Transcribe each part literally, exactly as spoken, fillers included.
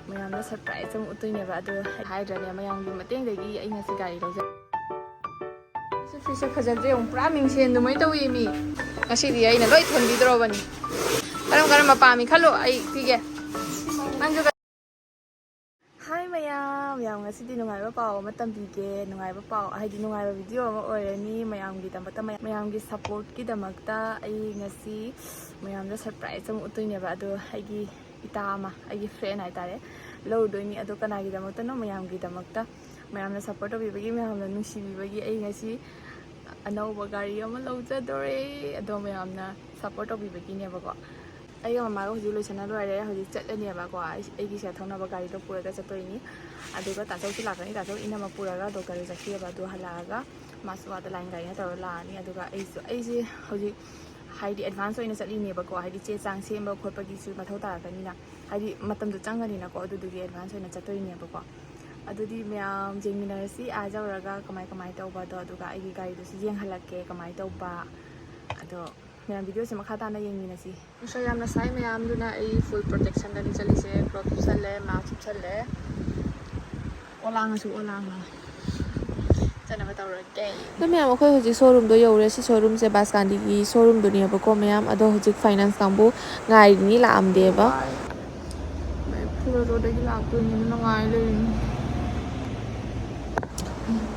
ꯃꯌꯥꯝꯗ ꯁꯔꯄ꯭ꯔꯥꯏꯖ ꯑꯃ ꯎꯠꯇꯣꯏꯅꯦꯕ꯫ ꯑꯗꯣ ꯍꯥꯏꯗ꯭ꯔꯅꯦ, ꯃꯌꯥꯝꯒꯤ ꯃꯇꯦꯡꯗꯒꯤ ꯑꯩ ꯉꯁꯤ ꯒꯥꯔꯤ ꯂꯧꯖꯩ꯫ ꯁꯤ ꯐꯤꯁꯦ ꯐꯖꯗ꯭ꯔꯦ, ꯑꯃꯨꯛ ꯄꯨꯔꯥ ꯃꯤꯡꯁꯦꯟ ꯑꯗꯨꯃꯥꯏꯅ ꯇꯧꯏ ꯃꯤ꯫ ꯉꯁꯤꯗꯤ ꯑꯩꯅ ꯂꯣꯏ ꯊꯣꯟꯕꯤꯗ꯭ꯔꯣꯕꯅꯤ꯫ ꯀꯔꯝ ꯀꯔꯝꯕ ꯄꯥꯝꯃꯤ ꯈꯜꯂꯣ, ꯑꯩ ꯄꯤꯒꯦ꯫ ꯅꯪꯁꯨ ꯀ-, ꯍꯥꯏ ꯃꯌꯥꯝ, ꯌꯥꯝ ꯉꯁꯤꯗꯤ ꯅꯨꯡꯉꯥꯏꯕ ꯄꯥꯎ ꯑꯃ ꯇꯝꯕꯤꯒꯦ꯫ ꯅꯨꯡꯉꯥꯏꯕ ꯄꯥꯎ ꯍꯥꯏꯗꯤ ꯅꯨꯡꯉꯥꯏꯕ ꯚꯤꯗꯤꯑꯣ ꯑꯃ ꯑꯣꯏꯔꯅꯤ꯫ ꯃꯌꯥꯝꯒꯤꯗꯃꯛꯇ, ꯃꯌꯥꯝꯒꯤ ꯁꯞꯄꯣꯔꯠꯀꯤꯗꯃꯛꯇ ꯑꯩ ꯉꯁꯤ ꯃꯌꯥꯝꯗ ꯁꯔꯄ꯭ꯔꯥꯏꯖ ꯑꯃ ꯎꯠꯇꯣꯏꯅꯦꯕ꯫ ꯑꯗꯣ ꯑꯩꯒꯤ ꯏꯇꯥ ꯑꯃ, ꯑꯩꯒꯤ ꯐ꯭ꯔꯦꯟ ꯍꯥꯏꯇꯥꯔꯦ, ꯂꯧꯔꯨꯗꯣꯏꯅꯤ꯫ ꯑꯗꯣ ꯀꯅꯥꯒꯤꯗꯃꯛꯇꯅꯣ? ꯃꯌꯥꯝꯒꯤꯗꯃꯛꯇ꯫ ꯃꯌꯥꯝꯅ ꯁꯞꯄꯣꯔꯠ ꯇꯧꯕꯤꯕꯒꯤ, ꯃꯌꯥꯝꯅ ꯅꯨꯡꯁꯤꯕꯤꯕꯒꯤ ꯑꯩ ꯉꯁꯤ ꯑꯅꯧꯕ ꯒꯥꯔꯤ ꯑꯃ ꯂꯧꯖꯗꯣꯔꯦ꯫ ꯑꯗꯣ ꯃꯌꯥꯝꯅ ꯁꯞꯄꯣꯔꯠ ꯇꯧꯕꯤꯕꯒꯤꯅꯦꯕꯀꯣ꯫ ꯑꯩꯒ ꯃꯃꯥꯒ ꯍꯧꯖꯤꯛ ꯂꯣꯏꯁꯟꯅ ꯂꯣꯏꯔꯦ꯫ ꯍꯧꯖꯤꯛ ꯆꯠꯂꯅꯦꯕꯀꯣ꯫ ꯑꯩ, ꯑꯩꯒꯤ ꯁꯤꯗ ꯊꯧꯅꯕ ꯒꯥꯔꯤꯗꯣ ꯄꯨꯔꯒ ꯆꯠꯇꯣꯏꯅꯤ꯫ ꯑꯗꯨꯒ ꯇꯥꯆꯧꯁꯨ ꯂꯥꯛꯀꯅꯤ꯫ ꯇꯥꯆꯧ ꯏꯅꯝꯃ ꯄꯨꯔꯒ ꯗꯣꯛꯇꯔꯗ ꯆꯠꯈꯤꯑꯕ꯫ ꯑꯗꯨ ꯍꯜꯂꯛꯑꯒ ꯃꯥꯁꯨ ꯑꯥꯗ ꯂꯥꯏꯟ ꯒꯥꯔꯤꯅ ꯇꯧꯔ ꯂꯥꯛꯑꯅꯤ꯫ ꯑꯗꯨꯒ ꯑꯩꯁꯨ, ꯑꯩꯁꯦ ꯍꯧꯖꯤꯛ ꯍꯥꯏꯗꯤ ꯑꯦꯗꯚꯥꯟꯁ ꯑꯣꯏꯅ ꯆꯠꯂꯤꯅꯦꯕꯀꯣ꯫ ꯍꯥꯏꯗꯤ ꯆꯦ ꯆꯥꯡ ꯁꯦꯝꯕ ꯈꯣꯠꯄꯒꯤꯁꯨ ꯃꯊꯧ ꯇꯥꯔꯛꯀꯅꯤꯅ꯫ ꯍꯥꯏꯗꯤ ꯃꯇꯝꯗꯣ ꯆꯪꯒꯅꯤꯅꯀꯣ꯫ ꯑꯗꯨꯗꯨꯒꯤ ꯑꯦꯗꯚꯥꯟꯁ ꯑꯣꯏꯅ ꯆꯠꯇꯣꯏꯅꯦꯕꯀꯣ꯫ ꯑꯗꯨꯗꯤ ꯃꯌꯥꯝ ꯌꯦꯡꯃꯤꯟꯅꯔꯁꯤ ꯑꯥ ꯌꯧꯔꯒ ꯀꯃꯥꯏ ꯀꯃꯥꯏ ꯇꯧꯕꯗꯣ꯫ ꯑꯗꯨꯒ ꯑꯩꯒꯤ ꯒꯥꯔꯤꯗꯨꯁꯨ ꯌꯦꯡꯍꯜꯂꯛꯀꯦ ꯀꯃꯥꯏ ꯇꯧꯕ꯫ ꯑꯗꯣ ꯃꯌꯥꯝ ꯚꯤꯗꯤꯑꯣꯁꯦ ꯃꯈꯥ ꯇꯥꯅ ꯌꯦꯡꯃꯤꯟꯅꯁꯤ꯫ ꯅꯨꯡꯁꯥ ꯌꯥꯝꯅ ꯁꯥꯏ ꯃꯌꯥꯝꯗꯨꯅ ꯑꯩ ꯐꯨꯜ ꯄ꯭ꯔꯣꯇꯦꯛꯁꯟꯗꯅꯤ ꯆꯠꯂꯤꯁꯦ꯫ ꯒ꯭ꯂꯣꯚꯁ ꯎꯞꯁꯜꯂꯦ, ꯃꯥꯁꯛ ꯎꯞꯁꯜꯂꯦ꯫ ꯑꯣꯂꯥꯡꯉꯁꯨ ꯑꯣꯂꯥꯡꯉ ꯆꯠꯅꯕ ꯇꯧꯔꯒꯦ꯫ ꯑꯗꯣ ꯃꯌꯥꯝ, ꯑꯩꯈꯣꯏ ꯍꯧꯖꯤꯛ ꯁꯣꯔꯨꯝꯗꯣ ꯌꯧꯔꯦ꯫ ꯁꯤ ꯁꯣꯔꯨꯝꯁꯦ ꯕꯥꯁꯀꯥꯟꯗꯤꯒꯤ ꯁꯣꯔꯨꯝꯗꯨꯅꯦꯕꯀꯣ ꯃꯌꯥꯝ꯫ ꯑꯗꯣ ꯍꯧꯖꯤꯛ ꯐꯥꯏꯅꯥꯟꯁ ꯀꯥꯡꯕꯨ ꯉꯥꯏꯔꯤꯅꯤ, ꯂꯥꯛꯑꯝꯗꯦꯕ꯫ ꯐꯨꯂꯔꯣꯗꯒꯤ ꯂꯥꯛꯇꯣꯏꯅꯤꯅ ꯉꯥꯏ ꯂꯩꯔꯤꯅꯤ꯫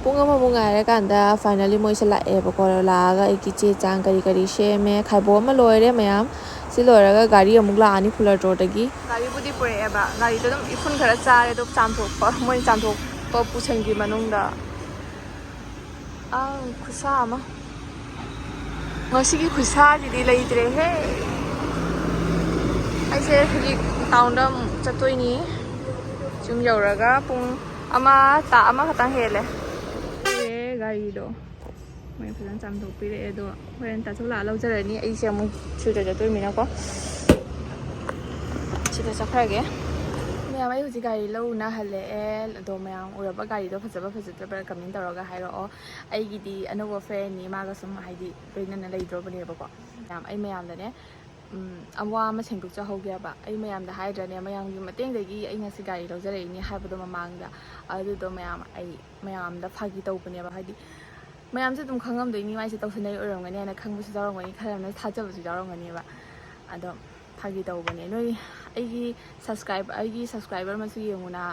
ꯄꯨꯡ ꯑꯃꯃꯨꯛ ꯉꯥꯏꯔꯀꯥꯟꯗ finally ꯃꯣꯏꯁꯦ ꯂꯥꯛꯑꯦꯕꯀꯣ꯫ ꯂꯥꯛꯑꯒ ꯑꯩꯒꯤ ꯆꯦ ꯆꯥꯡ ꯀꯔꯤ ꯀꯔꯤ ꯁꯦꯝꯃꯦ꯫ ꯈꯥꯏꯕꯣꯛ ꯑꯃ ꯂꯣꯏꯔꯦ ꯃꯌꯥꯝ꯫ ꯁꯤ ꯂꯣꯏꯔꯒ ꯒꯥꯔꯤ ꯑꯃꯨꯛ ꯂꯥꯛꯑꯅꯤ ꯐꯨꯂꯔꯣꯗꯒꯤ꯫ ꯒꯥꯔꯤꯕꯨꯗꯤ ꯄꯨꯔꯛꯑꯦꯕ, ꯒꯥꯔꯤꯗꯣ ꯑꯗꯨꯝ ꯏꯐꯨꯟ ꯈꯔ ꯆꯥꯔꯦ, ꯑꯗꯣ ꯆꯥꯝꯊꯣꯛꯄ, ꯃꯣꯏ ꯆꯥꯝꯊꯣꯛꯄ ꯄꯨꯁꯟꯈꯤ ꯃꯅꯨꯡꯗ꯫ ꯑꯥ, ꯈꯨꯠꯁꯥ ꯑꯃ꯫ ꯉꯁꯤꯒꯤ ꯈꯨꯠꯁꯥꯁꯤꯗꯤ ꯂꯩꯇ꯭ꯔꯦꯍꯦ꯫ ꯑꯩꯁꯦ ꯍꯧꯖꯤꯛ ꯇꯥꯎꯟꯗ ꯑꯃꯨꯛ ꯆꯠꯇꯣꯏꯅꯤ꯫ ꯌꯨꯝ ꯌꯧꯔꯒ ꯄꯨꯡ ꯑꯃ ꯇꯥ-, ꯑꯃꯈꯛꯇꯪ ꯍꯦꯜꯂꯦ꯫ ꯑꯦ, ꯒꯥꯔꯤꯗꯣ ꯃꯣꯏ ꯐꯖꯅ ꯆꯥꯝꯊꯣꯛꯄꯤꯔꯛꯑꯦ꯫ ꯑꯗꯣ ꯍꯣꯔꯦꯟ ꯇꯥꯆꯧ ꯂꯥꯛꯑ ꯂꯧꯖꯔꯅꯤ꯫ ꯑꯩꯁꯦ ꯑꯃꯨꯛ ꯁꯤꯗ ꯆꯠꯇꯣꯏꯅꯤꯅꯀꯣ꯫ ꯁꯤꯗ ꯆꯠꯈ꯭ꯔꯒꯦ꯫ ꯃꯌꯥꯝ, ꯑꯩ ꯍꯧꯖꯤꯛ ꯒꯥꯔꯤ ꯂꯧꯔꯨꯅ ꯍꯜꯂꯛꯑꯦ꯫ ꯑꯗꯣ ꯃꯌꯥꯝ ꯎꯔꯕ ꯒꯥꯔꯤꯗꯣ ꯐꯖꯕ ꯐꯖꯗꯕ꯭ꯔꯥ ꯀꯃꯦꯟ ꯇꯧꯔꯒ ꯍꯥꯏꯔꯛꯑꯣ꯫ ꯑꯩꯒꯤꯗꯤ ꯑꯅꯧꯕ ꯐ꯭ꯔꯦꯟꯅꯤ, ꯃꯥꯒ ꯁꯨꯝ ꯍꯥꯏꯗꯤ ꯂꯣꯏꯅꯅ ꯂꯩꯗ꯭ꯔꯣꯕꯅꯦꯕꯀꯣ꯫ ꯃꯌꯥꯝ, ꯑꯩ ꯃꯌꯥꯝꯗꯅꯦ ꯎꯝ, ꯑꯋꯥ ꯑꯃ ꯁꯦꯡꯗꯣꯛꯆꯍꯧꯒꯦꯕ꯫ ꯑꯩ ꯃꯌꯥꯝꯗ ꯍꯥꯏꯗ꯭ꯔꯅꯦ, ꯃꯌꯥꯝꯒꯤ ꯃꯇꯦꯡꯗꯒꯤ ꯑꯩ ꯉꯁꯤ ꯒꯥꯔꯤ ꯂꯧꯖꯔꯛꯏꯅꯤ ꯍꯥꯏꯕꯗꯣ ꯃꯃꯥꯡꯗ꯫ ꯑꯗꯨꯗꯣ ꯃꯌꯥꯝ, ꯑꯩ ꯃꯌꯥꯝꯗ ꯐꯥꯒꯤ ꯇꯧꯕꯅꯦꯕ꯫ ꯍꯥꯏꯗꯤ ꯃꯌꯥꯝꯁꯨ ꯑꯗꯨꯝ ꯈꯪꯉꯝꯗꯣꯏꯅꯤ, ꯃꯥꯏꯁꯦ ꯇꯧꯁꯟꯅꯩ ꯑꯣꯏꯔꯝꯒꯅꯤ ꯍꯥꯏꯅ ꯈꯪꯕꯁꯨ ꯌꯥꯎꯔꯝꯒꯅꯤ, ꯈꯔ ꯑꯃꯅ ꯊꯥꯖꯕꯁꯨ ꯌꯥꯎꯔꯝꯒꯅꯦꯕ꯫ ꯑꯗꯣ ꯐꯥꯒꯤ ꯇꯧꯕꯅꯦ꯫ ꯅꯣꯏ ꯑꯩꯒꯤ subscribe, ꯑꯩꯒꯤ subscriber ꯑꯃꯁꯨ ꯌꯦꯡꯉꯨꯅ,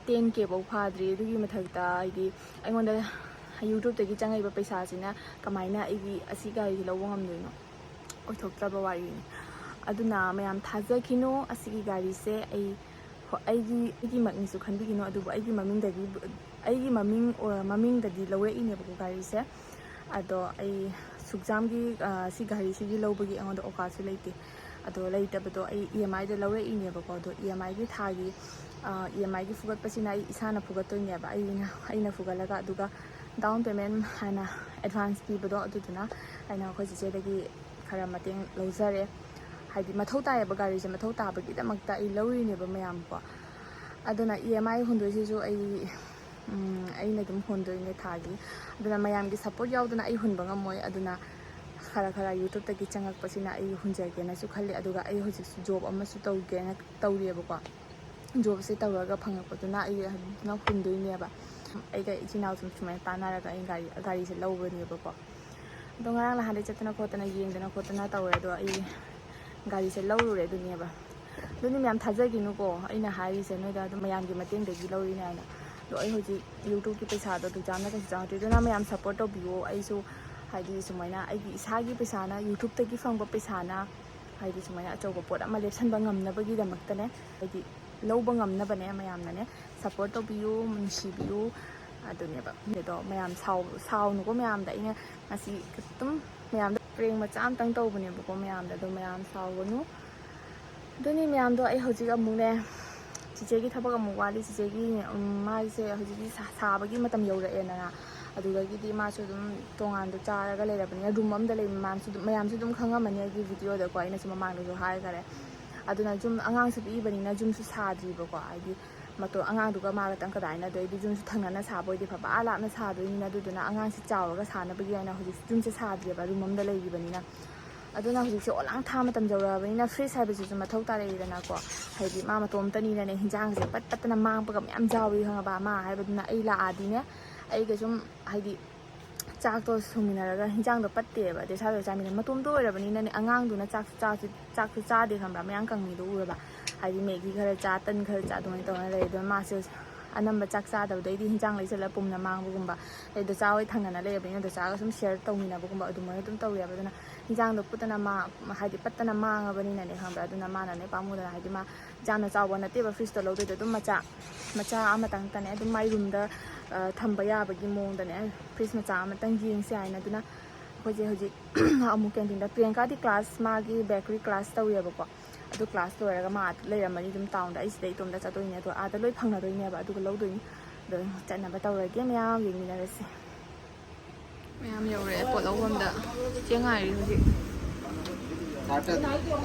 ten K ꯐꯥꯎ ꯐꯥꯗ꯭ꯔꯤ꯫ ꯑꯗꯨꯒꯤ ꯃꯊꯛꯇ ꯍꯥꯏꯗꯤ ꯑꯩꯉꯣꯟꯗ YouTube-ꯇꯒꯤ ꯆꯪꯉꯛꯏꯕ ꯄꯩꯁꯥꯁꯤꯅ ꯀꯃꯥꯏꯅ ꯑꯩꯒꯤ ꯑꯁꯤ ꯒꯥꯔꯤꯁꯤ ꯂꯧꯕ ꯉꯝꯗꯣꯏꯅꯣ? ꯑꯣꯏꯊꯣꯛꯇ꯭ꯔꯕ ꯋꯥꯔꯤꯅꯤ꯫ ꯑꯗꯨꯅ ꯃꯌꯥꯝ ꯊꯥꯖꯈꯤꯅꯨ꯫ ꯑꯁꯤꯒꯤ ꯒꯥꯔꯤꯁꯦ ꯑꯩ, ꯍꯣ-, ꯑꯩꯒꯤ, ꯑꯩꯒꯤꯃꯛꯅꯤꯁꯨ ꯈꯟꯕꯤꯒꯤꯅꯨ, ꯑꯗꯨꯕꯨ ꯑꯩꯒꯤ ꯃꯃꯤꯡꯗꯒꯤ, ꯑꯩꯒꯤ ꯃꯃꯤꯡ ꯑꯣ-, ꯃꯃꯤꯡꯗꯗꯤ ꯂꯧꯔꯛꯏꯅꯦꯕꯀꯣ ꯒꯥꯔꯤꯁꯦ꯫ ꯑꯗꯣ ꯑꯩ ꯁꯨꯛꯖꯥꯝꯒꯤ, ꯑ, ꯁꯤ ꯒꯥꯔꯤꯁꯤꯒꯤ ꯂꯧꯕꯒꯤ ꯑꯩꯉꯣꯟꯗ ꯑꯣꯀꯥꯁꯁꯨ ꯂꯩꯇꯦ꯫ ꯑꯗꯣ ꯂꯩꯇꯕꯗꯣ ꯑꯩ E M I-ꯗ ꯂꯧꯔꯛꯏꯅꯦꯕꯀꯣ꯫ ꯑꯗꯣ E M I-ꯒꯤ ꯊꯥꯒꯤ, ꯑ, E M I-ꯒꯤ ꯐꯨꯒꯠꯄꯁꯤꯅ ꯑꯩ ꯏꯁꯥꯅ ꯐꯨꯒꯠꯇꯣꯏꯅꯦꯕ, ꯑꯩꯅ, ꯑꯩꯅ ꯐꯨꯒꯠꯂꯒ꯫ ꯑꯗꯨꯒ down payment ꯍꯥꯏꯅ advance ꯄꯤꯕꯗꯣ, ꯑꯗꯨꯗꯨꯅ ꯑꯩꯅ ꯑꯩꯈꯣꯏ ꯆꯤꯆꯦꯗꯒꯤ ꯈꯔ ꯃꯇꯦꯡ ꯂꯧꯖꯔꯦ꯫ ꯍꯥꯏꯗꯤ ꯃꯊꯧ ꯇꯥꯏꯌꯦꯕ, ꯒꯥꯔꯤꯁꯦ ꯃꯊꯧ ꯇꯥꯕꯒꯤꯗꯃꯛꯇ ꯑꯩ ꯂꯧꯔꯤꯅꯦꯕ ꯃꯌꯥꯝꯀꯣ꯫ ꯑꯗꯨꯅ E M I ꯍꯨꯟꯗꯣꯏꯁꯤꯁꯨ ꯑꯩ, ꯎꯝ, ꯑꯩꯅ ꯑꯗꯨꯝ ꯍꯨꯟꯗꯣꯏꯅꯦ ꯊꯥꯒꯤ꯫ ꯑꯗꯨꯅ ꯃꯌꯥꯝꯒꯤ support ꯌꯥꯎꯗꯅ ꯑꯩ ꯍꯨꯟꯕ ꯉꯝꯃꯣꯏ꯫ ꯑꯗꯨꯅ ꯈꯔ ꯈꯔ YouTube-ꯇꯒꯤ ꯆꯪꯉꯛꯄꯁꯤꯅ ꯑꯩ ꯍꯨꯟꯖꯒꯦꯅꯁꯨ ꯈꯜꯂꯤ꯫ ꯑꯗꯨꯒ ꯑꯩ ꯍꯧꯖꯤꯛꯁꯨ job ꯑꯃꯁꯨ ꯇꯧꯒꯦꯅ ꯇꯧꯔꯤꯑꯕꯀꯣ꯫ Job-ꯁꯦ ꯇꯧꯔꯒ ꯐꯪꯉꯛꯄꯗꯨꯅ ꯑꯩ ꯑꯗꯨꯅ ꯍꯨꯟꯗꯣꯏꯅꯦꯕ꯫ ꯑꯩꯒ ꯏꯆꯤꯟ ꯏꯅꯥꯎꯁꯤꯡ ꯁꯨꯃꯥꯏꯅ ꯇꯥꯟꯅꯔꯒ ꯑꯩ ꯒꯥꯔꯤ, ꯒꯥꯔꯤꯁꯦ ꯂꯧꯕꯅꯦꯕꯀꯣ꯫ ꯑꯗꯣ ꯉꯔꯥꯡ ꯅꯍꯥꯟꯗꯩ ꯆꯠꯇꯅ ꯈꯣꯠꯇꯅ, ꯌꯦꯡꯗꯅ ꯈꯣꯠꯇꯅ ꯇꯧꯔꯦ꯫ ꯑꯗꯣ ꯑꯩ ꯒꯥꯔꯤꯁꯦ ꯂꯧꯔꯨꯔꯦ ꯑꯗꯨꯅꯦꯕ꯫ ꯑꯗꯨꯅꯤ ꯃꯌꯥꯝ ꯊꯥꯖꯈꯤꯅꯨꯀꯣ, ꯑꯩꯅ ꯍꯥꯏꯔꯤꯁꯦ ꯅꯣꯏꯗ ꯑꯗꯨꯝ ꯃꯌꯥꯝꯒꯤ ꯃꯇꯦꯡꯗꯒꯤ ꯂꯧꯔꯤꯅꯦ ꯍꯥꯏꯅ꯫ ꯑꯗꯣ ꯑꯩ ꯍꯧꯖꯤꯛ YouTube-ꯀꯤ ꯄꯩꯁꯥꯗꯣ ꯑꯗꯨ ꯆꯥꯝꯅ ꯀꯩꯁꯨ ꯆꯪꯉꯛꯇ꯭ꯔꯤ꯫ ꯑꯗꯨꯅ ꯃꯌꯥꯝ support ꯇꯧꯕꯤꯌꯣ꯫ ꯑꯩꯁꯨ ꯍꯥꯏꯗꯤ ꯁꯨꯃꯥꯏꯅ ꯑꯩꯒꯤ ꯏꯁꯥꯒꯤ ꯄꯩꯁꯥꯅ, YouTube-ꯇꯒꯤ ꯐꯪꯕ ꯄꯩꯁꯥꯅ ꯍꯥꯏꯗꯤ ꯁꯨꯃꯥꯏꯅ ꯑꯆꯧꯕ ꯄꯣꯠ ꯑꯃ ꯂꯦꯞꯁꯟꯕ ꯉꯝꯅꯕꯒꯤꯗꯃꯛꯇꯅꯦ, ꯍꯥꯏꯗꯤ ꯂꯧꯕ ꯉꯝꯅꯕꯅꯦ ꯃꯌꯥꯝꯅꯅꯦ꯫ Support ꯇꯧꯕꯤꯌꯨ, ꯅꯨꯡꯁꯤꯕꯤꯌꯨ꯫ ꯑꯗꯨꯅꯦꯕ꯫ ꯑꯗꯣ ꯃꯌꯥꯝ ꯁꯥꯎ-, ꯁꯥꯎꯅꯨꯀꯣ ꯃꯌꯥꯝꯗ꯫ ꯑꯩꯅ ꯉꯁꯤ ꯑꯗꯨꯝ ꯃꯌꯥꯝꯗ prank ꯃꯆꯥ ꯑꯝꯇꯪ ꯇꯧꯕꯅꯦꯕꯀꯣ ꯃꯌꯥꯝꯗ꯫ ꯑꯗꯣ ꯃꯌꯥꯝ ꯁꯥꯎꯒꯅꯨ꯫ ꯑꯗꯨꯅꯤ ꯃꯌꯥꯝꯗꯣ꯫ ꯑꯩ ꯍꯧꯖꯤꯛ ꯑꯃꯨꯛꯅꯦ, ꯆꯤꯆꯦꯒꯤ ꯊꯕꯛ ꯑꯃꯨꯛ ꯋꯥꯠꯂꯤ꯫ ꯆꯤꯆꯦꯒꯤ, ꯎꯝ, ꯃꯥꯒꯤꯁꯦ ꯍꯧꯖꯤꯛꯇꯤ ꯁꯥ-, ꯁꯥꯕꯒꯤ ꯃꯇꯝ ꯌꯧꯔꯛꯑꯦꯗꯅ꯫ ꯑꯗꯨꯗꯒꯤꯗꯤ ꯃꯥꯁꯨ ꯑꯗꯨꯝ ꯇꯣꯉꯥꯟꯗ ꯆꯥꯔꯒ ꯂꯩꯔꯕꯅꯤꯅ, room ꯑꯃꯗ ꯂꯩ꯫ ꯃꯌꯥꯝꯁꯨ ꯑꯗꯨꯝ, ꯃꯌꯥꯝꯁꯨ ꯑꯗꯨꯝ ꯈꯪꯉꯝꯃꯅꯤ ꯑꯩꯒꯤ video-ꯗꯀꯣ, ꯑꯩꯅꯁꯨ ꯃꯃꯥꯡꯗꯁꯨ ꯍꯥꯏꯈꯔꯦ꯫ ꯑꯗꯨꯅ ꯌꯨꯝ, ꯑꯉꯥꯡꯁꯨ ꯄꯤꯛꯏꯕꯅꯤꯅ ꯌꯨꯝꯁꯨ ꯁꯥꯗ꯭ꯔꯤꯕꯀꯣ꯫ ꯍꯥꯏꯗꯤ ꯃꯇꯣ-, ꯑꯉꯥꯡꯗꯨꯒ ꯃꯥꯒꯇꯪ ꯀꯗꯥꯏꯅꯗꯣꯏꯗꯤ, ꯌꯨꯝꯁꯨ ꯊꯪꯅꯅ ꯁꯥꯕ ꯑꯣꯏꯗꯤ ꯐꯕ, ꯑꯥ ꯂꯥꯞꯅ ꯁꯥꯗꯣꯏꯅꯤꯅ꯫ ꯑꯗꯨꯗꯨꯅ ꯑꯉꯥꯡꯁꯤ ꯆꯥꯎꯔꯒ ꯁꯥꯅꯕꯒꯤ ꯍꯥꯏꯅ ꯍꯧꯖꯤꯛ ꯌꯨꯝꯁꯦ ꯁꯥꯗ꯭ꯔꯤꯕ, room ꯑꯃꯗ ꯂꯩꯔꯤꯕꯅꯤꯅ꯫ ꯑꯗꯨꯅ ꯍꯧꯖꯤꯛꯁꯦ ꯑꯣꯂꯥꯡ ꯊꯥ ꯃꯇꯝ ꯌꯧꯔꯛꯑꯕꯅꯤꯅ ꯐ꯭ꯔꯤꯖ ꯍꯥꯏꯕꯁꯤꯁꯨ ꯃꯊꯧ ꯇꯥꯔꯛꯏꯗꯅꯀꯣ꯫ ꯍꯥꯏꯗꯤ ꯃꯥ ꯃꯇꯣꯝꯇꯅꯤꯅꯅꯦ, ꯍꯤꯟꯖꯥꯡꯁꯦ ꯄꯠ ꯄꯠꯇꯅ ꯃꯥꯡꯕꯒ ꯃꯌꯥꯝ ꯌꯥꯎꯏ, ꯈꯪꯉꯕ? ꯃꯥ ꯍꯥꯏꯕꯗꯨꯅ ꯑꯩ ꯂꯥꯛꯑꯗꯤꯅꯦ, ꯑꯩꯒ ꯁꯨꯝ, ꯍꯥꯏꯗꯤ, ꯆꯥꯛꯇꯣ ꯁꯨꯃꯤꯟꯅꯔꯒ ꯍꯤꯟꯖꯥꯡꯗꯣ ꯄꯠꯇꯦꯕ, ꯑꯗꯩ ꯁꯥꯗꯣ ꯆꯥꯃꯤꯟꯅ ꯃꯇꯣꯝꯇ ꯑꯣꯏꯔꯕꯅꯤꯅꯅꯦ, ꯑꯉꯥꯡꯗꯨꯅ ꯆꯥꯛꯁꯨ ꯆꯥꯁꯨ ꯆꯥꯛꯁꯨ ꯆꯥꯗꯦ, ꯈꯪꯕ꯭ꯔꯥ? ꯃꯌꯥꯝ ꯀꯪꯉꯤꯗꯣ ꯎꯔꯕ? ꯍꯥꯏꯗꯤ ꯃꯦꯒꯤ ꯈꯔ ꯆꯥ, ꯇꯟ ꯈꯔ ꯆꯥ, ꯑꯗꯨꯃꯥꯏꯅ ꯇꯧꯔꯒ ꯂꯩ꯫ ꯑꯗꯨꯅ ꯃꯥꯁꯦ ꯑꯅꯝꯕ ꯆꯥꯛ ꯆꯥꯗꯕꯗꯩꯗꯤ ꯍꯤꯟꯖꯥꯡ ꯂꯩꯁꯜꯂ ꯄꯨꯝꯅ ꯃꯥꯡꯕꯒꯨꯝꯕ, ꯑꯗꯩ ꯗꯣꯆꯥ ꯍꯣꯏ ꯊꯪꯅꯅ ꯂꯩꯔꯕꯅꯤꯅ ꯗꯣꯆꯥꯒ ꯁꯨꯝ ꯁꯤꯌꯔ ꯇꯧꯃꯤꯟꯅꯕꯒꯨꯝꯕ ꯑꯗꯨꯃꯥꯏꯅ ꯑꯗꯨꯝ ꯇꯧꯋꯦꯕ꯫ ꯑꯗꯨꯅ ꯍꯤꯟꯖꯥꯡꯗꯣ ꯄꯨꯠꯇꯅ ꯃꯥ-, ꯍꯥꯏꯗꯤ ꯄꯠꯇꯅ ꯃꯥꯡꯉꯕꯅꯤꯅꯅꯦ, ꯈꯪꯕ꯭ꯔꯥ? ꯑꯗꯨꯅ ꯃꯥꯅꯅꯦ ꯄꯥꯝꯃꯨꯗꯅ, ꯍꯥꯏꯗꯤ ꯃꯥ ꯌꯥꯝꯅ ꯆꯥꯎꯕ ꯅꯠꯇꯦꯕ ꯐ꯭ꯔꯤꯖꯇ ꯂꯧꯗꯣꯏꯗꯣ, ꯑꯗꯨꯝ ꯃꯆꯥ, ꯃꯆꯥ ꯑꯃꯇꯪꯇꯅꯦ, ꯑꯗꯨꯝ ꯃꯥꯏ ꯔꯨꯝꯗ, ꯑ, ꯊꯝꯕ ꯌꯥꯕꯒꯤ ꯃꯑꯣꯡꯗꯅꯦ, ꯐ꯭ꯔꯤꯖ ꯃꯆꯥ ꯑꯃꯇꯪ ꯌꯦꯡꯁꯦ ꯍꯥꯏꯅ꯫ ꯑꯗꯨꯅ ꯑꯩꯈꯣꯏꯁꯦ ꯍꯧꯖꯤꯛ ꯑꯃꯨꯛ ꯀꯦꯟꯇꯤꯟꯗ, ꯄ꯭ꯔꯤꯌꯥꯡꯀꯥꯗꯤ ꯀ꯭ꯂꯥꯁ, ꯃꯥꯒꯤ ꯕꯦꯀꯔꯤ ꯀ꯭ꯂꯥꯁ ꯇꯧꯋꯦꯕꯀꯣ, ꯑꯗꯨ ꯀ꯭ꯂꯥꯁ ꯂꯣꯏꯔꯒ ꯃꯥ ꯑꯗꯨ ꯂꯩꯔꯝꯃꯅꯤ ꯑꯗꯨꯝ ꯇꯥꯎꯟꯗ, ꯑꯩ ꯁꯤꯗ ꯏꯇꯣꯝꯇ ꯆꯠꯇꯣꯏꯅꯦ꯫ ꯑꯗꯣ ꯑꯥꯗ ꯂꯣꯏ ꯐꯪꯅꯗꯣꯏꯅꯦꯕ, ꯑꯗꯨꯒ ꯂꯧꯗꯣꯏꯅꯤ꯫ ꯑꯗꯣ ꯆꯠꯅꯕ ꯇꯧꯔꯒꯦ, ꯃꯌꯥꯝ ꯌꯦꯡꯃꯤꯟꯅꯔꯁꯦ꯫ ꯃꯌꯥꯝ ꯌꯧꯔꯛꯑꯦ ꯄꯣꯠ ꯂꯧꯐꯝꯗ꯫ ꯆꯦ ꯉꯥꯏꯔꯤ ꯍꯧꯖꯤꯛ꯫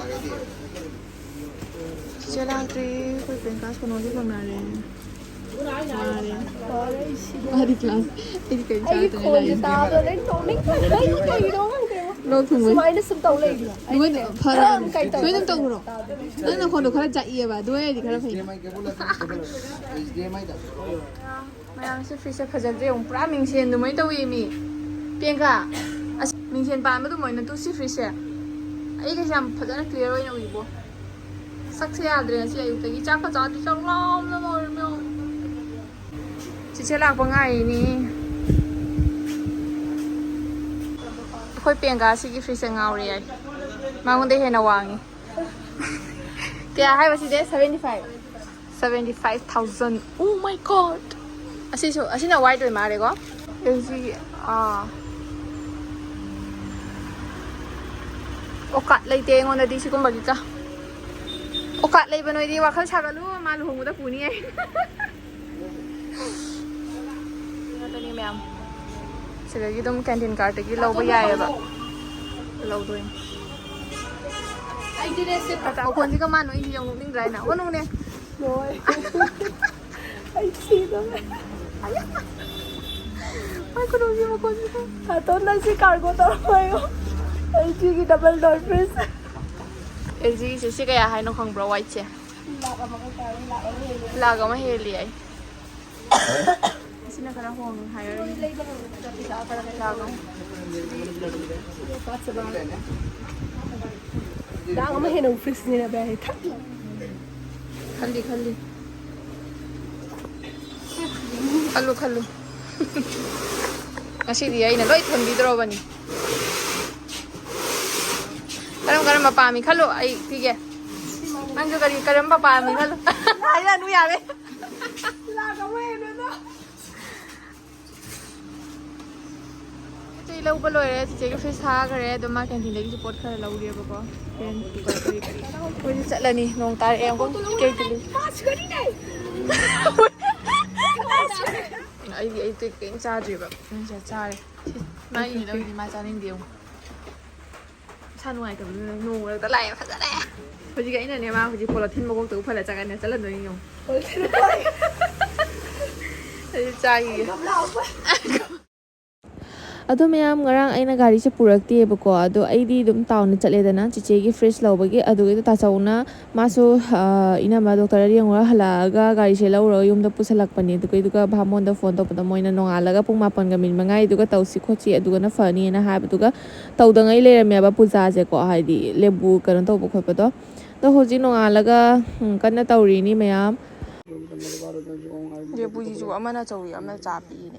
ꯆꯤꯆꯦ ꯂꯥꯛꯇ꯭ꯔꯤ꯫ ꯑꯩꯈꯣꯏ ꯄ꯭ꯔꯤꯌꯥꯡꯀꯥ ꯁꯣꯅꯣꯗꯤ ꯐꯪꯅꯔꯦ꯫ ꯋꯥꯔꯦ꯫ ꯃꯥꯗꯤ ꯀ꯭ꯂꯥꯁ, ꯑꯩꯗꯤ ꯀꯔꯤꯝ ꯑꯩꯒꯤ ꯆꯥꯗꯅ ꯈꯣꯟꯁꯦ ꯂꯥꯛꯏꯅꯦ꯫ ꯇꯥꯕꯗ ꯂꯣꯏ ꯅꯣꯛꯅꯤꯡ-, ꯀꯩꯒꯤꯅꯣ ꯈꯪꯗꯦ꯫ ꯂꯣꯛ ꯊꯨꯡꯕꯩ꯫ ꯁꯨꯃꯥꯏꯅ ꯁꯨꯝ ꯇꯧ ꯂꯩꯕ꯭ꯔꯥ? ꯅꯣꯏ ꯐꯔꯕꯅꯦ꯫ ꯀꯩ ꯇꯧ-, ꯁꯨꯃꯥꯏꯅ ꯑꯗꯨꯝ ꯇꯧꯕ꯭ꯔꯣ? ꯅꯪ ꯅꯈꯣꯟꯗꯣ ꯈꯔ ꯆꯥꯛꯏꯑꯦꯕ, ꯑꯗꯨ ꯑꯣꯏꯔꯗꯤ ꯈꯔ ꯐꯩ꯫ ꯃꯌꯥꯝꯁꯦ ꯐ꯭ꯔꯤꯖꯁꯦ ꯐꯖꯗ꯭ꯔꯦ, ꯑꯃꯨꯛ ꯄꯨꯔꯥ ꯃꯤꯡꯁꯦꯟ ꯑꯗꯨꯃꯥꯏꯅ ꯇꯧꯋꯦ ꯃꯤ꯫ ꯄ꯭ꯔꯤꯌꯥꯡꯀꯥ, ꯑꯁ, ꯃꯤꯡꯁꯦꯟ ꯄꯥꯟꯕ ꯑꯗꯨꯃꯥꯏꯅ ꯇꯨ ꯁꯤ ꯐ꯭ꯔꯤꯖꯁꯦ꯫ ꯑꯩꯒꯁꯦ ꯌꯥꯝ ꯐꯖꯅ ꯀ꯭ꯂꯤꯌꯥꯔ ꯑꯣꯏꯅ ꯎꯏꯕꯣ꯫ ꯁꯛꯁꯦ ꯌꯥꯗ꯭ꯔꯦ ꯉꯁꯤ ꯑꯌꯨꯛꯇꯒꯤ꯫ ꯆꯥꯛꯀ ꯆꯥꯗ꯭ꯔꯤ, ꯆꯥꯛ ꯂꯥꯝꯅ ꯂꯣꯏꯔꯦ ꯃꯌꯥꯝ꯫ ꯆꯤꯆꯦ ꯂꯥꯛꯄ ꯉꯥꯏꯔꯤꯅꯤ꯫ ꯑꯩꯈꯣꯏ ꯄ꯭ꯔꯤꯌꯥꯡꯀꯥꯁꯤꯒꯤ ꯐ꯭ꯔꯤꯖꯁꯦ ꯉꯥꯎꯔꯦ ꯌꯥꯏ꯫ ꯃꯉꯣꯟꯗ ꯍꯦꯟꯅ ꯋꯥꯡꯉꯤ꯫ ꯀꯌꯥ ꯍꯥꯏꯕ ꯁꯤꯗꯤ? Seventy five꯫ Seventy five thousand. Oh my God! ꯑꯁꯤꯁꯨ, ꯑꯁꯤꯅ ꯋꯥꯏꯠ ꯑꯣꯏ ꯃꯥꯜꯂꯦꯀꯣ? ꯑꯩꯁꯤ, ꯑꯥ꯫ ꯑꯣꯀꯥꯠ ꯂꯩꯇꯦ ꯑꯩꯉꯣꯟꯗꯗꯤ ꯁꯤꯒꯨꯝꯕꯒꯤꯀ꯫ ꯑꯣꯀꯥꯠ ꯂꯩꯕ ꯅꯣꯏꯗꯤ ꯋꯥꯈꯜ ꯁꯥꯒꯠꯂꯨ, ꯃꯥ ꯂꯨꯍꯣꯡꯕꯗ ꯄꯨꯅꯤ ꯍꯥꯏ꯫ ꯉꯥꯛꯇꯅꯤ ꯃꯌꯥꯝ꯫ ꯁꯤꯗꯒꯤ ꯑꯗꯨꯝ ꯀꯦꯟꯇꯤꯟ ꯀꯥꯔꯠꯇꯒꯤ ꯂꯧꯕ ꯌꯥꯏꯑꯕ꯫ ꯂꯧꯗꯣꯏꯅꯤ꯫ ꯑꯩꯗꯤꯅꯦ ꯁꯤ ꯃꯈꯣꯟꯁꯤꯒ ꯃꯥ ꯅꯣꯛꯏꯁꯤ ꯌꯥꯝ ꯅꯣꯛꯅꯤꯡꯗ꯭ꯔꯥ ꯍꯥꯏꯅ? ꯑꯣ, ꯅꯣꯛꯅꯦ꯫ ꯂꯣꯏ꯫ ꯑꯩ ꯁꯤꯗꯧꯔꯦ꯫ ꯃꯥꯏ ꯈꯨꯅꯣꯛꯁꯤ ꯃꯈꯣꯟꯁꯤꯒ꯫ ꯑꯇꯣꯟ, ꯅꯪ ꯁꯤ ꯀꯥꯔꯒꯣ ꯇꯧꯔꯝꯃꯣ꯫ ꯑꯦꯜ ꯖꯤꯒꯤ ꯗꯕꯜ ꯗꯣꯔ ꯐ꯭ꯔꯤꯖ꯫ ꯑꯦꯜ ꯖꯤꯒꯤꯁꯦ ꯁꯤ ꯀꯌꯥ ꯍꯥꯏꯅꯣ ꯈꯪꯕ꯭ꯔꯣ? ꯋꯥꯏꯠꯁꯦ ꯂꯥꯛ ꯑꯃ ꯍꯦꯜꯂꯤ ꯑꯩ꯫ ꯁꯤꯅ ꯈꯔ ꯍꯣꯡꯉꯦ ꯍꯥꯏꯔꯅꯤ꯫ ꯂꯥꯛ ꯑꯃ꯫ ꯂꯥꯛ ꯑꯃ ꯍꯦꯟꯅ ꯐ꯭ꯔꯤꯖꯅꯦꯅ ꯚꯥꯏ ꯊꯛ꯫ ꯈꯜꯂꯤ ꯈꯜꯂꯤ꯫ ꯈꯜꯂꯨ ꯈꯜꯂꯨ꯫ ꯉꯁꯤꯗꯤ ꯑꯩꯅ ꯂꯣꯏ ꯊꯣꯟꯕꯤꯗ꯭ꯔꯣꯕꯅꯤ꯫ ꯀꯔꯝ ꯀꯔꯝꯕ ꯄꯥꯝꯃꯤ ꯈꯜꯂꯨ, ꯑꯩ ꯄꯤꯒꯦ꯫ ꯅꯪꯁꯨ ꯀꯔꯤ ꯀꯔꯝꯕ ꯄꯥꯝꯃꯤ ꯈꯜꯂꯨ꯫ ꯍꯥꯏꯔꯅꯨ ꯌꯥꯔꯦ꯫ ꯂꯥꯛ ꯑꯃ ꯍꯦꯟꯕꯗꯣ꯫ ꯆꯤꯆꯦ ꯂꯧꯕ ꯂꯣꯏꯔꯦ꯫ ꯆꯤꯆꯦꯒꯤ ꯐ꯭ꯔꯤꯖ ꯊꯥꯈ꯭ꯔꯦ꯫ ꯑꯗꯣ ꯃꯥ ꯀꯦꯟꯇꯤꯟꯗꯒꯤꯁꯨ ꯄꯣꯠ ꯈꯔ ꯂꯧꯔꯦꯕꯀꯣ꯫ ꯐꯦꯟ, ꯀꯨꯀꯔ, ꯀꯔꯤ ꯀꯔꯤ꯫ ꯑꯩꯈꯣꯏꯁꯨ ꯆꯠꯂꯅꯤ꯫ ꯅꯣꯡ ꯇꯥꯔꯛꯑꯦ꯫ ꯑꯃꯨꯛ ꯀꯦꯛꯇꯤ ꯂꯩ꯫ ꯑꯩꯗꯤ ꯑꯌꯨꯛꯇꯒꯤ ꯀꯔꯤꯝ ꯆꯥꯗ꯭ꯔꯤꯕ꯫ ꯅꯪꯁꯦ ꯆꯥꯔꯦ꯫ ꯃꯥꯒꯤꯅꯦ ꯂꯧꯔꯤꯁꯦ꯫ ꯃꯥ ꯆꯥꯅꯤꯡꯗꯦ ꯑꯃꯨꯛ꯫ ꯏꯁꯥ ꯅꯨꯡꯉꯥꯏꯇꯕꯗꯨꯅ ꯅꯣꯡ ꯃꯔꯛꯇ ꯂꯥꯛꯑꯦ꯫ ꯐꯖꯔꯦ꯫ ꯍꯧꯖꯤꯛ ꯑꯩꯅꯅꯦ ꯃꯥ ꯍꯧꯖꯤꯛ ꯄꯣꯂꯣꯊꯤꯟ ꯃꯀꯣꯛꯇ ꯎꯞꯍꯜꯂ ꯆꯠꯀꯅꯤ꯫ ꯆꯠꯍꯟꯗꯣꯏꯅꯤ ꯌꯦꯡꯉꯨ꯫ ꯑꯩ ꯆꯥꯈꯤꯒꯦ꯫ ꯑꯗꯣ ꯃꯌꯥꯝ, ꯉꯔꯥꯡ ꯑꯩꯅ ꯒꯥꯔꯤꯁꯦ ꯄꯨꯔꯛꯇꯦꯕꯀꯣ꯫ ꯑꯗꯣ ꯑꯩꯗꯤ ꯑꯗꯨꯝ ꯇꯥꯎꯟꯗ ꯆꯠꯂꯦꯗꯅ ꯆꯤꯆꯦꯒꯤ ꯐ꯭ꯔꯤꯖ ꯂꯧꯕꯒꯤ꯫ ꯑꯗꯨꯒꯤꯗꯣ ꯇꯥꯆꯧꯅ ꯃꯥꯁꯨ, ꯑ, ꯏꯅꯝꯃ ꯗꯣꯛꯇꯔꯗ ꯌꯦꯡꯉꯨꯔ ꯍꯜꯂꯛꯑꯒ ꯒꯥꯔꯤꯁꯦ ꯂꯧꯔꯒ ꯌꯨꯝꯗ ꯄꯨꯁꯜꯂꯛꯄꯅꯦ꯫ ꯑꯗꯨꯒ, ꯑꯗꯨꯒ ꯚꯥꯃꯣꯟꯗ ꯐꯣꯟ ꯇꯧꯕꯗ ꯃꯣꯏꯅ ꯅꯣꯡꯉꯥꯜꯂꯒ ꯄꯨꯡ ꯃꯥꯄꯟꯒ ꯃꯤꯅꯤꯠ ꯃꯉꯥꯒꯤꯗꯨꯒ ꯇꯧꯁꯤ ꯈꯣꯠꯁꯤ ꯑꯗꯨꯒꯅ ꯐꯅꯤꯅ ꯍꯥꯏꯕꯗꯨꯒ ꯇꯧꯗꯉꯩ ꯂꯩꯔꯝꯃꯦꯕ ꯄꯨꯖꯥꯁꯦꯀꯣ, ꯍꯥꯏꯗꯤ ꯂꯦꯕꯨ ꯀꯩꯅꯣ ꯇꯧꯕ ꯈꯣꯠꯄꯗꯣ꯫ ꯑꯗꯣ ꯍꯧꯖꯤꯛ ꯅꯣꯡꯉꯥꯜꯂꯒ, ꯎꯝ, ꯀꯟꯅ ꯇꯧꯔꯤꯅꯤ ꯃꯌꯥꯝ꯫ ꯂꯦꯕꯨꯁꯤꯁꯨ ꯑꯃꯅ ꯆꯧꯔꯤ ꯑꯃꯅ ꯆꯥ ꯄꯤꯅꯦ꯫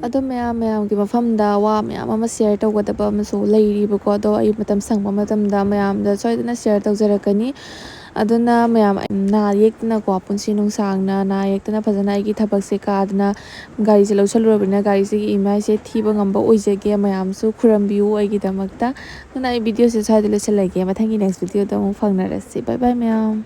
ꯑꯗꯣ ꯃꯌꯥꯝ, ꯃꯌꯥꯝꯒꯤ ꯃꯐꯝꯗ ꯋꯥ ꯃꯌꯥꯝ ꯑꯃ ꯁꯤꯌꯔ ꯇꯧꯒꯗꯕ ꯑꯃꯁꯨ ꯂꯩꯔꯤꯕꯀꯣ꯫ ꯑꯗꯣ ꯑꯩ ꯃꯇꯝ ꯁꯪꯕ ꯃꯇꯝꯗ ꯃꯌꯥꯝꯗ ꯁꯣꯏꯗꯅ ꯁꯤꯌꯔ ꯇꯧꯖꯔꯛꯀꯅꯤ꯫ ꯑꯗꯨꯅ ꯃꯌꯥꯝ ꯅꯥ ꯌꯦꯛꯇꯅꯀꯣ, ꯄꯨꯟꯁꯤ ꯅꯨꯡꯁꯥꯡꯅ ꯅꯥ ꯌꯦꯛꯇꯅ ꯐꯖꯅ ꯑꯩꯒꯤ ꯊꯕꯛꯁꯦ ꯀꯥꯗꯅ ꯒꯥꯔꯤꯁꯦ ꯂꯧꯁꯜꯂꯨꯔꯕꯅꯤꯅ ꯒꯥꯔꯤꯁꯤꯒꯤ ꯏ ꯑꯦꯝ ꯑꯥꯏꯁꯦ ꯊꯤꯕ ꯉꯝꯕ ꯑꯣꯏꯖꯒꯦ꯫ ꯃꯌꯥꯝꯁꯨ ꯈꯨꯔꯝꯕꯤꯌꯨ ꯑꯩꯒꯤꯗꯃꯛꯇ꯫ ꯑꯗꯨꯅ ꯑꯩ ꯚꯤꯗꯤꯑꯣꯁꯦ ꯁ꯭ꯋꯥꯏꯗ ꯂꯣꯏꯁꯤꯜꯂꯒꯦ꯫ ꯃꯊꯪꯒꯤ ꯅꯦꯛꯁ ꯚꯤꯗꯤꯑꯣꯗ ꯑꯃꯨꯛ ꯐꯪꯅꯔꯁꯤ꯫ ꯕꯥꯏ ꯕꯥꯏ ꯃꯌꯥꯝ꯫